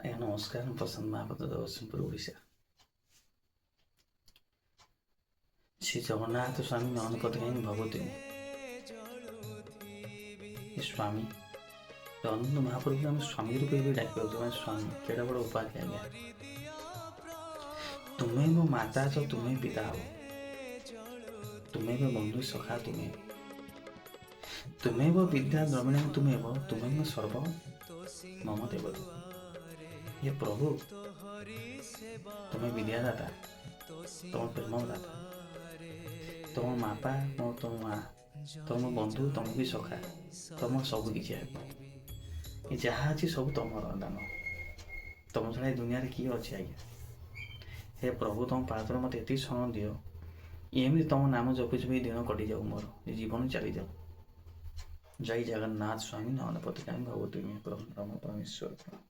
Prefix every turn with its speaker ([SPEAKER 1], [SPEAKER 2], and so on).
[SPEAKER 1] ଆଜ୍ଞା ନମସ୍କାର। ମୁଁ ପ୍ରଶାନ୍ତ ମହାପାତ୍ର, ଜଗତସିଂହପୁର, ଓଡ଼ିଶା। ଶ୍ରୀ ଜଗନ୍ନାଥ ସ୍ୱାମୀ ନୟନ ପଥଗାମୀ ଭବତୁ ମେ। ଏ ସ୍ୱାମୀ ଜଗନ୍ନାଥ ମହାପ୍ରଭୁକୁ ଆମେ ସ୍ୱାମୀ ରୂପେ ବି ଡାକିପାରୁଛୁ। ମାନେ ସ୍ୱାମୀ କେଡ଼େ ବଡ଼ ଉପାଧି ଆଜ୍ଞା। ତୁମେ ମୋ ମାତା ତ ତୁମେ ପିତା ହବ, ତୁମେ ବନ୍ଧୁ ସଖା ତୁମେ, ତୁମେ ବିଦ୍ୟା ଦ୍ରବିଣ ତୁମେ, ତୁମେ ସର୍ବ ମମ ଦେବ। ହେ ପ୍ରଭୁ, ତୁମେ ବିଦ୍ୟାଦାତା, ତୁମ ପ୍ରେମଦାତା, ତୁମ ବାପା ମୋ, ତୁମ ମା, ତୁମ ବନ୍ଧୁ, ତମ ବି ସଖା, ତମ ସବୁ କିଛି ଆଜ୍ଞା। ଏ ଯାହା ଅଛି ସବୁ ତମର ଦାନ। ତମ ଛଡ଼ା ଏ ଦୁନିଆରେ କିଏ ଅଛି ଆଜ୍ଞା? ହେ ପ୍ରଭୁ, ତମ ପାଦରେ ମୋତେ ଏତିକି ଶରଣ ଦିଅ, ଏମିତି ତମ ନାମ ଜପି ଜପି ଦିନ କଟିଯାଉ, ମୋର ଏ ଜୀବନ ଚାଲିଯାଉ। ଜୟ ଜଗନ୍ନାଥ ସ୍ୱାମୀ, ନୟନ ପଥଗାମୀ ଭବତୁ ମେ। ପ୍ରଭୁ ପରମେଶ୍ୱର।